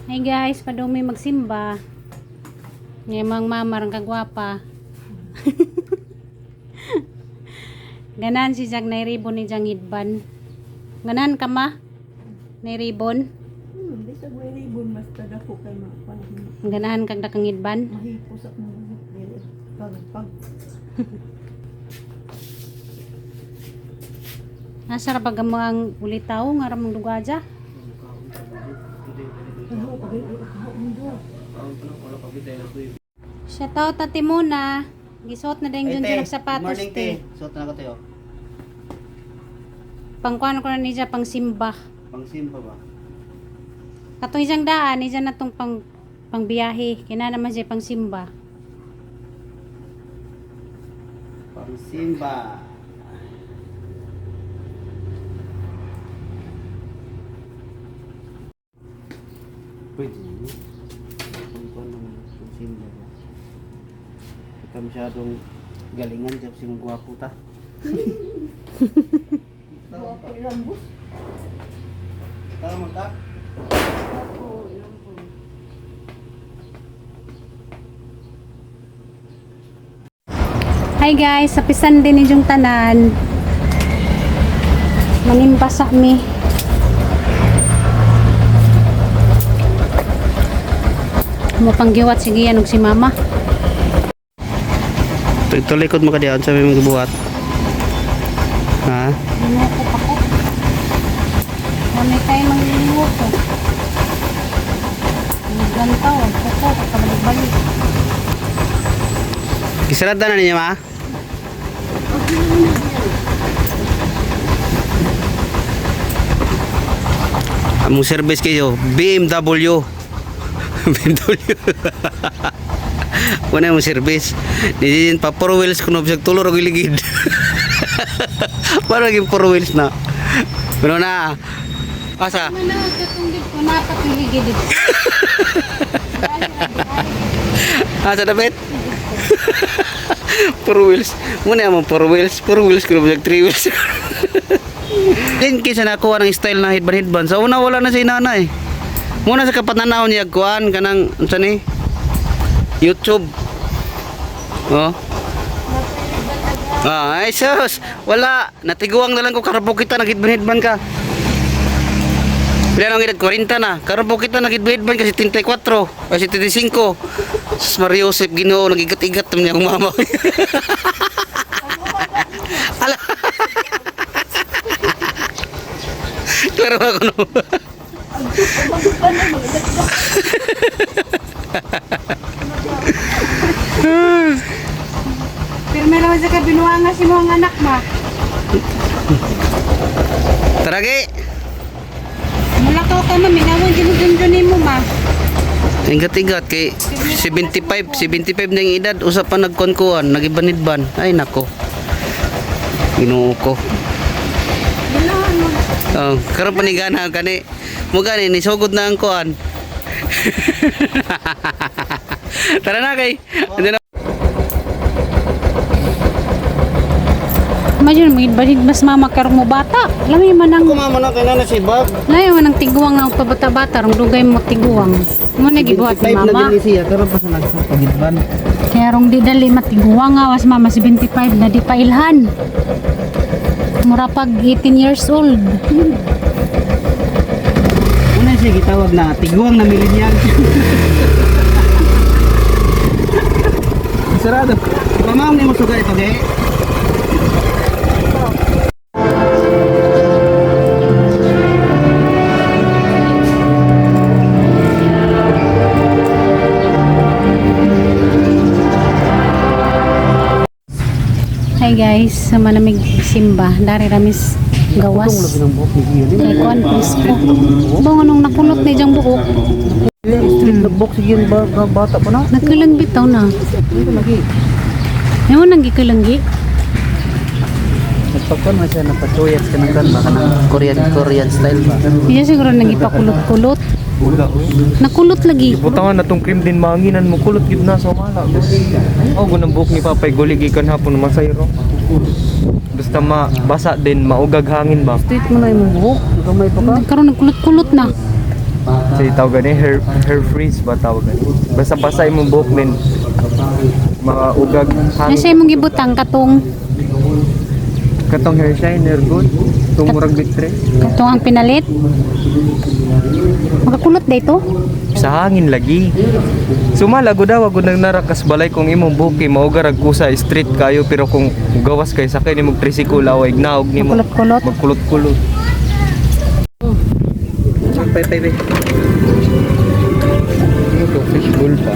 Hey guys, padumi magsimba. Ngayon mama rang kagwapa. Ganan si Jag na ribbon ni Jang Hidban. Ganan ka ma? Na ribbon? Bisag may ribbon basta dako kay mapan. Ganahan kag dakang hidban? Mahipos ak mga pag pag Asa ra pag mo ang ulitaw nga ra mong dugaja? ano pag mundo. Shout out ate Mona. Gisuot na din dyan siya ng sapatos Morning, te. te. Suot na ko tayo. Pangkuan ko na niya pang simba. Pang simba ba? Katong isang daan, niya na tong pang pangbiyahe. Kina naman siya pang simba. Pang simba. Pwede na. Pang kuwan naman, pang simba ba? Hindi ka masyadong galingan dyan si mong gwapo ta. Wapo rambus. Tara mo ta? Wapo rambus. Hi guys, sa pisan din yung tanan. Manimbasa mi. Mo panggiwat sige yan og si mama. Tulikod mo ka diyan sa may mga buhat. Ha? Nangukop ako. Mami tayo mangliliwot ko. Gantaw, kuko, kabalik-balik. Gisarada na ninyo ma? Among service kayo, BMW. BMW. Wala mong service. Di din pa four wheels kuno bisag tulor og iligid. Para naging four wheels na. Ano na? Asa? Mana katong di ko napatuligid dito. Asa dapat? Four wheels. Muna among four wheels. Four wheels kuno bisag three wheels. Din kaysa nakuha ng style na hidban-hidban. Sa una wala na si nanay. Muna sa kapananaw niya kuan kanang unsa ni? YouTube. Oh. Ah, ay sus, wala. Natiguang na lang ko karabo kita naghidban-hidban ka. Pila nang edad? 40 na. Karabo kita naghidban-hidban ka 74 o 75. Sus Mario Joseph Ginoo nagigat-igat man niya akong mama. Ala. Klaro ako no. Pero meron sa kabinuanga si mga anak ma. Tara ge. Mulakaw ka ma, minawon ginudundun mo ma. Ingat-ingat kay 75, 75 na yung edad usa pa nagkuan-kuan, nagibanidban. Ay nako. Ginoo ko. Ganahan mo. Oh, karon panigana kani. Mo gani ni sugod na ang kuan. Tara na kay. Ano na? Imagine mo, ibalik mas mama karong mo bata. Lami man ang Kumama na kay na si Bob. layo man ang tiguang nga pabata-bata rong dugay mo tiguang. Mo na gibuhat ni 75 na mama. gini siya karon pa sa nagsapagidban. Kaya rong di dali matiguang nga was mama 75 na di pa ilhan. Mura pag 18 years old. Una siya gitawag na tiguang na millennial. Sarado. Pamang ni mo suga ito kay. Hi guys, sa manamig simba, dari ramis gawas. Kay kuan presko. Ba nung nakulot na diyang buhok. Street nagbox sige ba bata pa na. Nagkulang bitaw na. Dito lagi. Ewan nang gikulanggi. Nagpagkuan man siya napatuyat ka ng kan ba kanang Korean Korean style ba. Iya siguro nagipakulot-kulot. Nakulot lagi. Butangan na tong cream din manginan mo kulot gid na sa mala. Oh, gunang buhok ni Papay guli gikan hapon masayro. Basta ma basa din maugag hangin ba. Street mo na imong buhok, gamay pa ka. Karon nagkulot-kulot na. Sa tawag gani hair hair freeze ba tawag gani. Basta basa imong buhok din. Mga ugag hangin. Nasa imong gibutang katong Katong hair shiner good. Tumurag bitre. katong ang pinalit. Makakulot dito. Sa hangin lagi. Sumala gud daw gud nagnarakas balay kung imong buhok kay maugar ag kusa street kayo pero kung gawas kay sakay nimo tricycle away gnaog nimo. Magkulot-kulot. Magkulot-kulot. Pay pay pay. Ito fishbowl pa.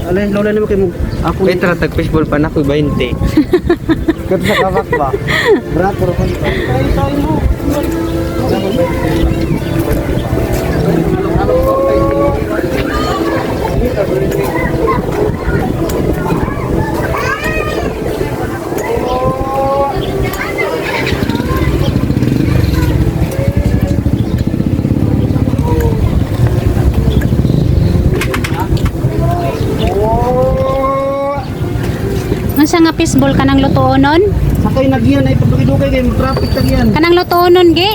Alay, lola nimo kay mo. Ako Ay, tara, tag fishbowl pa na ko 20. Kato sa kabak ba? Brat, pero man. Unsa nga fishball kanang lutuonon? Sakay nagyan ay pagdugay-dugay kay traffic tagyan. Kanang lutuonon gi?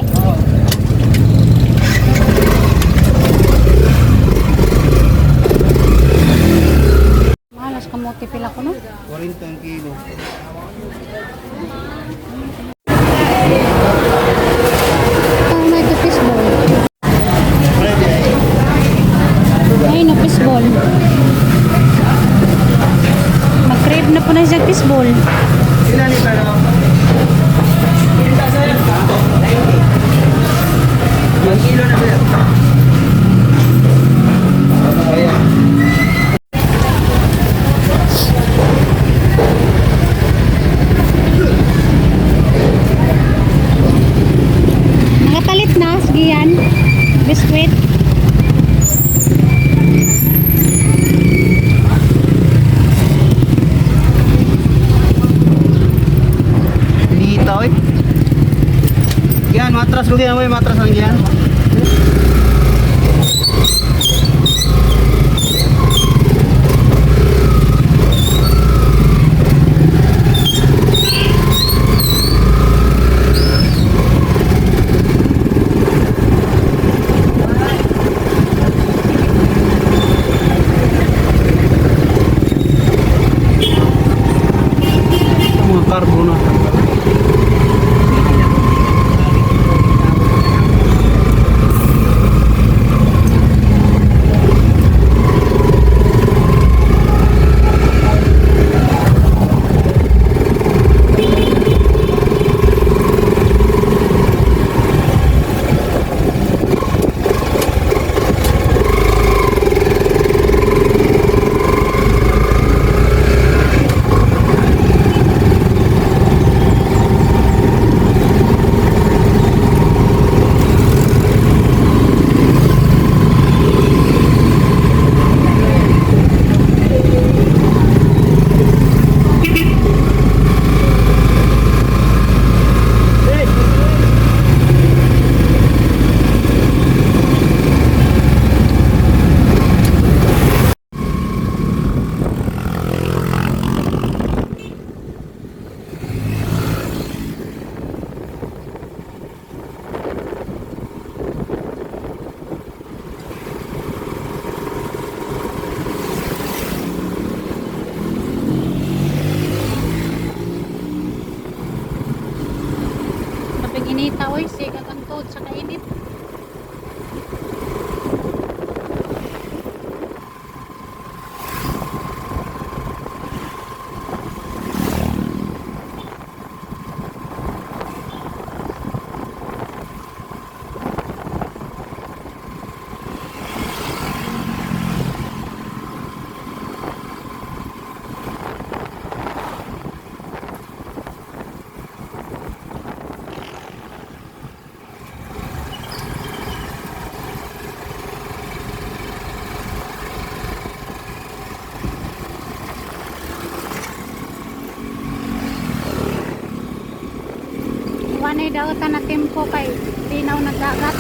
Malas kamote pila ko no. 40 ang kilo. Oh my God, fishball. Ay, no, fishball. Mag-crave na po na siya fishball. Ang kilo na sir. Nakapalit na, sige yan. Biscuit. Dito oy. Yan, matras ko yan, oy, matras ang yan. Ito mga carbo na. Kapag inita, oy, siga kang tuod sa kainit. Wanay daw ta na tempo kay linaw nagdagat.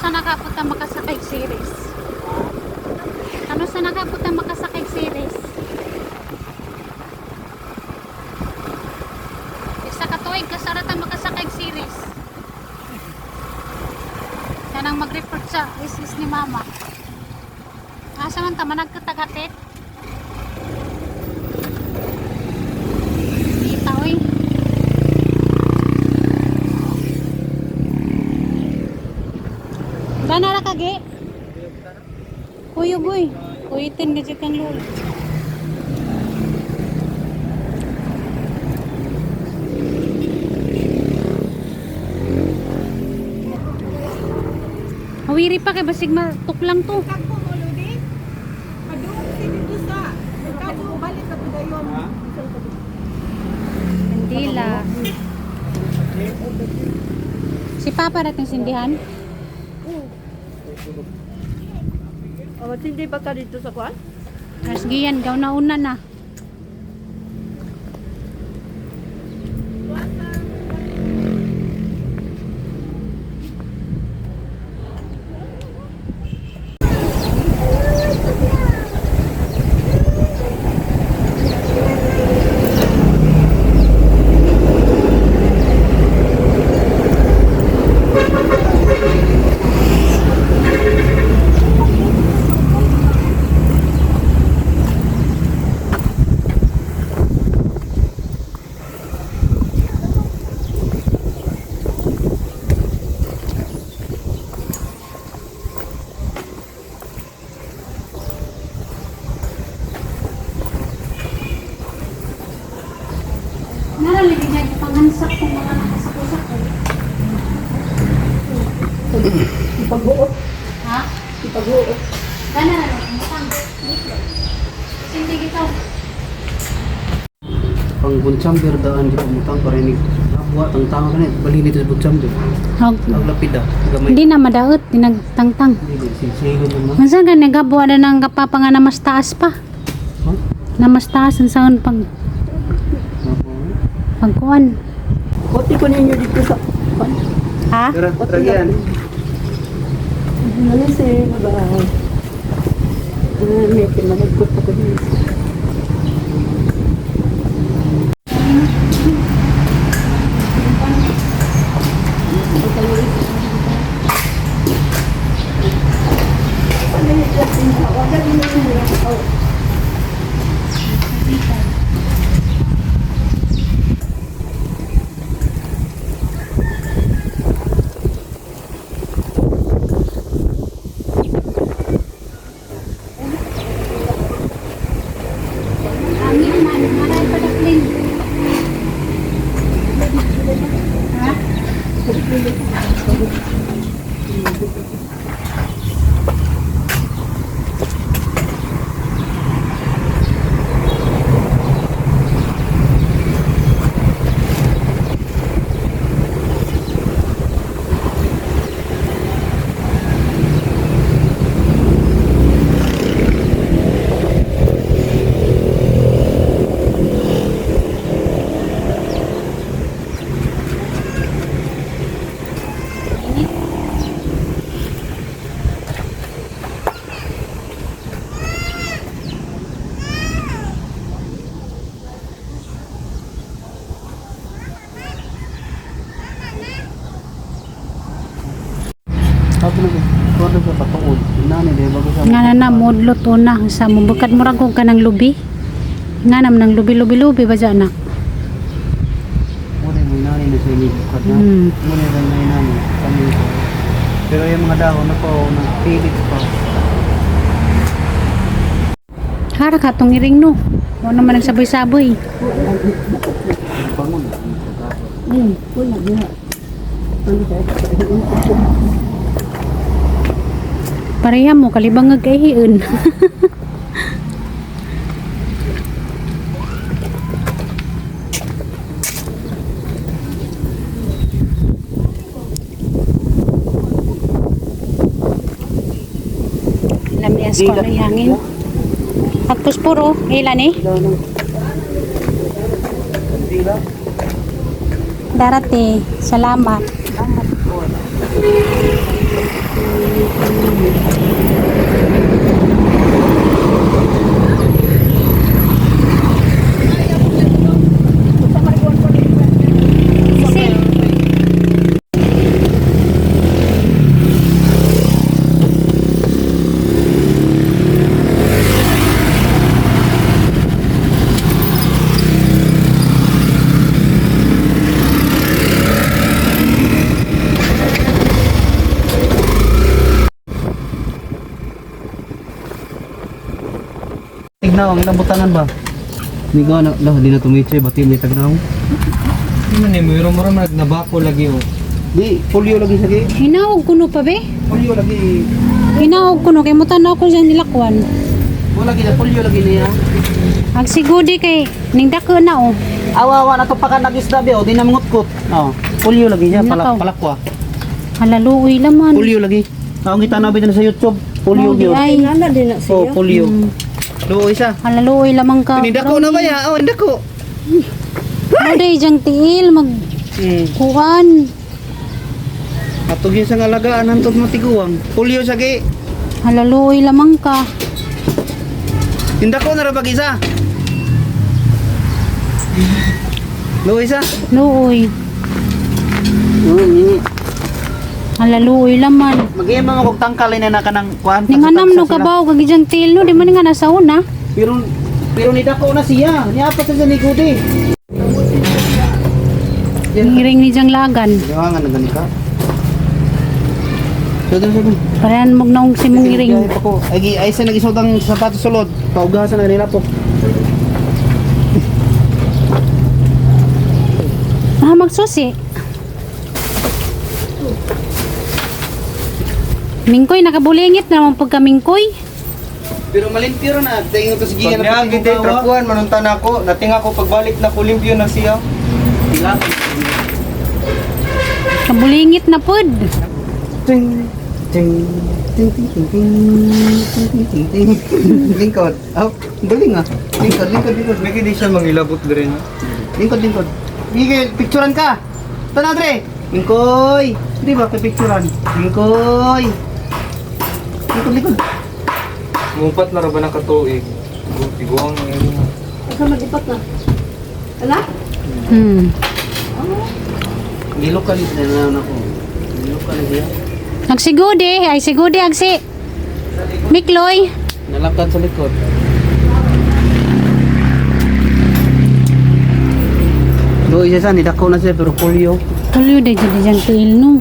sa nakapunta makasakay series? Ano sa nakapunta makasakay series? Isa ka tuig kasarata makasakay series. Kanang mag-report sa is ni mama. Asa man ta managkatagatit? Kita oy. Banara kage. Kuyog oy. Kuyitin gid kang lolo. Hawiri pa kay basig matuklang to. Tagpo mo, Lodi. Padung si dito sa. Kaso balik ka dayon. Kandila. Si Papa natin sindihan. Oh, hindi ba ka dito sa kwan? Tapos giyan, gaw na una na. Naraligid niya pangansak kung mga nakasako-sako. Ipag-uot. Ha? Ipag-uot. Gana na lang, mutang. Sindi gitaw. Pang Bunchamber daan di pamutang para ni nabuhat ang tao kanit bali dito sa Bunchamber. Hog. Ang lapid ah, gamay. Hindi na madaot, dinagtangtang. Dili silsilon naman. Minsan ka nagabuha na ng kapapa nga na mas taas pa. Huh? Na mas taas ang saan pag pagkuan. Kote ko ninyo dito sa kwan. Ha? Tara, tara yan. Ano si bye. May pinanagkot ako dito. Angin man, maray pa daplin. Ha? Init. Sabi na ko, sa katuod. Nani de bago sa Nga na na, modlo to na. Sa mo, bukad mo ragog ka ng lubi. Nga naman ng lubi, lubi, lubi ba dyan na? Muna mo nani na sa ini bukad na. Muna rin na nani kami. Pero yung mga dahon na po, nagpilit pa. Hara ka tong iring no. Wala naman nagsaboy-saboy. Bangon. Wala niya. Pareha mo, kalibang ngagkahiin. Alam niya, ko ano yung hangin. Pagpuspuro, ilan eh? Darate, salamat. Kasi, Tignaw, ang ilang butangan ba? Hindi ko na, lah, di na tumitse, bati may tagnaw. Di man eh, mayroon mo rin nabako lagi oh. Di, polio lagi sa hinawag kuno pa be. Polio lagi. Hinawag kuno kay mutan ako siya nilakwan. Wala lagi na polio lagi niya. Ag sigudi kay ning dako na oh. Awa awa na to pa ka nagisda be, oh, di na mangutkot. Oh, polio lagi niya pala Nakaw. palakwa. Halaluoy laman. Polio lagi. Ang kita na na sa YouTube, polio Mao di gyud. ay. Oh, polio. Do isa. Halaluoy lamang ka. Pinidako na ba ya? Oh, indako. Mao day jang tiil mag kuan. Atog yun sa alagaan hantod matiguang. Polio sa gi. Halaluoy lamang ka. Indako na ra pag isa. Do isa. Luoy. Halaluoy laman. Magihimo mo kog tangkal na na kanang kuan. Ning anam no kabaw kag jang tiil no di man nga nasa una. Pero pero nidako na siya. Niapat sa ni Gudi. Ngiring ni jang lagan. Nga na gani ka. Sodon sodon. Parehan mo naong si mong ngiring. Biyahe pa ko. Ay ay sa nagisod ang sapatos sulod. Paugasan na nila po. Ah, magsusi. Mingkoy, nakabulingit na naman pagka mingkoy. Pero malimpyo na. Tingin ko sa Pag niya, gite, trapuan, manunta na ako. Nating ako, pagbalik na ko, limpyo na siya. Kabulingit na pod. Ting ting ting ting ting ting ting ting ting ting. Lingkod. Oh, galing ah. Lingkod, lingkod, lingkod. Lagi di siya mangilabot rin. Lingkod, lingkod. Miguel, picturean ka. Tanaw, Dre. Lingkoy. Di ba, picturean. Lingkoy. Lingkod, lingkod. Mumpat na ra ba ng katuig? Iguang na yun. Asa mag-ipat na? Ala? Gilokalis na naman ako. Gilokalis siya. Nagsigudi, ay sigudi agsi. Mikloy, Nalakad sa likod. Do isa sa nidako na siya pero polio. Tuloy de jud diyang tiil no.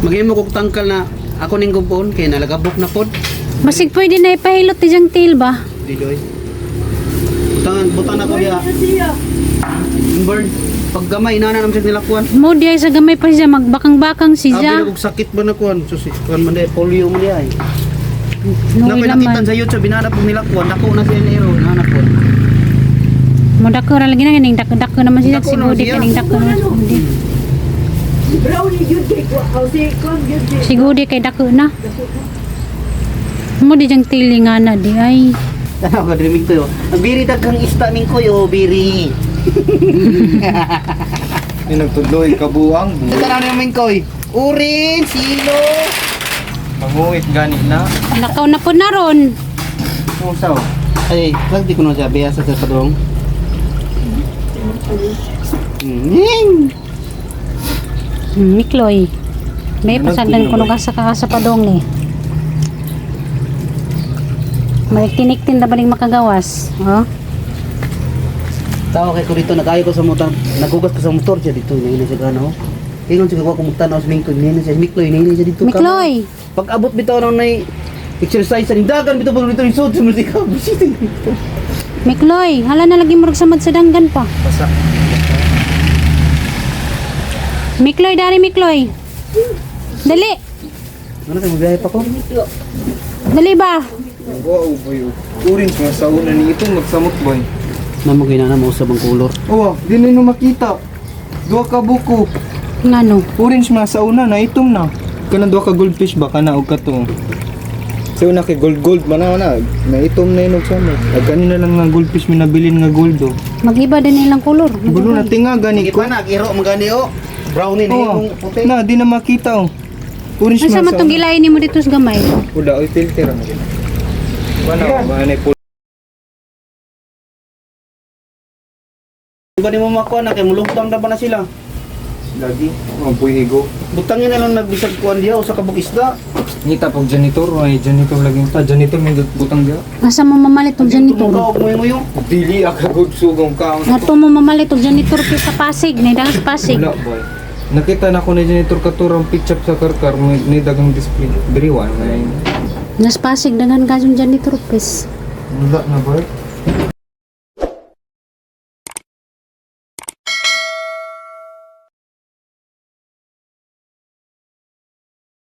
Maghimo kog tangkal na ako ning gupon kay nalagabok na pod. Basig pwede na ipahilot di diyang tiil ba? Didoy. Butangan butan ako diha. Burn. Pag gamay inana naman siya nilakuan. Mo di ay sa gamay pa siya magbakang-bakang Sabi siya. na kog sakit ba na kuan? Susi, kuan man di polio man di ay. Luoy Napay nakita laman. sa YouTube binanap og nilakuan, dako na siya ni nana pod. Mo dako ra lagi na ning dako-dako naman siya Dako naman sigudi siya. kaning dako naman sigudi. Brownie yun kay ko. O si Kong yun kay. Sigudi kay dako na. Mo di diyang tiil nga na di ay. Tanaw ka dreaming to. Ang biri daghang ista ming koyo, biri. Ni nagtudloy, kabuang. Tanaw na yung mingkoy. Urin, silo. Manguit gani na. Lakaw na po na ron. Oh, sao? Ay, wag di ko na siya biyasa sa padong. Ning. Mikloy. May pasagdan ko nung kasa kasa padong ni. May tiniktin na ba ning makagawas? Oh? Tao kay ko dito nagayo ko sa motor, nagugas ko sa motor siya dito ini siya gano. Ingon siya ko kumugtan sa mingkoy, ini siya Mikloy, ini siya dito. Mikloy. Pag abot bitaw na nay exercise sa dagan bitaw pag dito isod sa musika bisitin dito. Mikloy, hala na lagi murag samad sa danggan pa. Basa. Mikloy, dari Mikloy. Dali. Ano kay mabiyahe pa ko? Dali ba? Wow, boy. Orange nga sa una ni itong magsamot boy. Namo kay nana mo usab ang kolor. Oh, di na no makita. Duha ka buko. Ngano? Orange nga sa una na itom na. Kanang duha ka goldfish ba kana og kato. Sa una kay gold gold man na na naitom na inog samot. Ag kanina lang nga goldfish mi nabilin nga gold oh. Mag-iba din ilang kolor. Gulo na tinga gani ko. Ipa na iro magani o. Brownie ni Oh, yung puti. na di na makita oh. Orange Asa man sa tong una. gilain nimo dito sa gamay? Wala, oy filter ang gina. Wala, wala na. Ba ni mo makuha na kay mulugtang na ba na sila? Lagi, ang puhigo. Butangin na lang nagbisag kuan diha usa ka buk isda. Ngita pag janitor, ay janitor lagi ta, janitor may butang diha. Asa mo mamalit og janitor? Tumukaog mo yung uyo. Dili akagod sugong kaon. Ato mo mamalit og janitor kay sa Pasig, nay sa Pasig. Wala boy. Nakita na ko na janitor katurang pitch up sa karkar may ni dagang display. Biriwan may. Nas Pasig daghan kayong janitor pes. Wala na boy.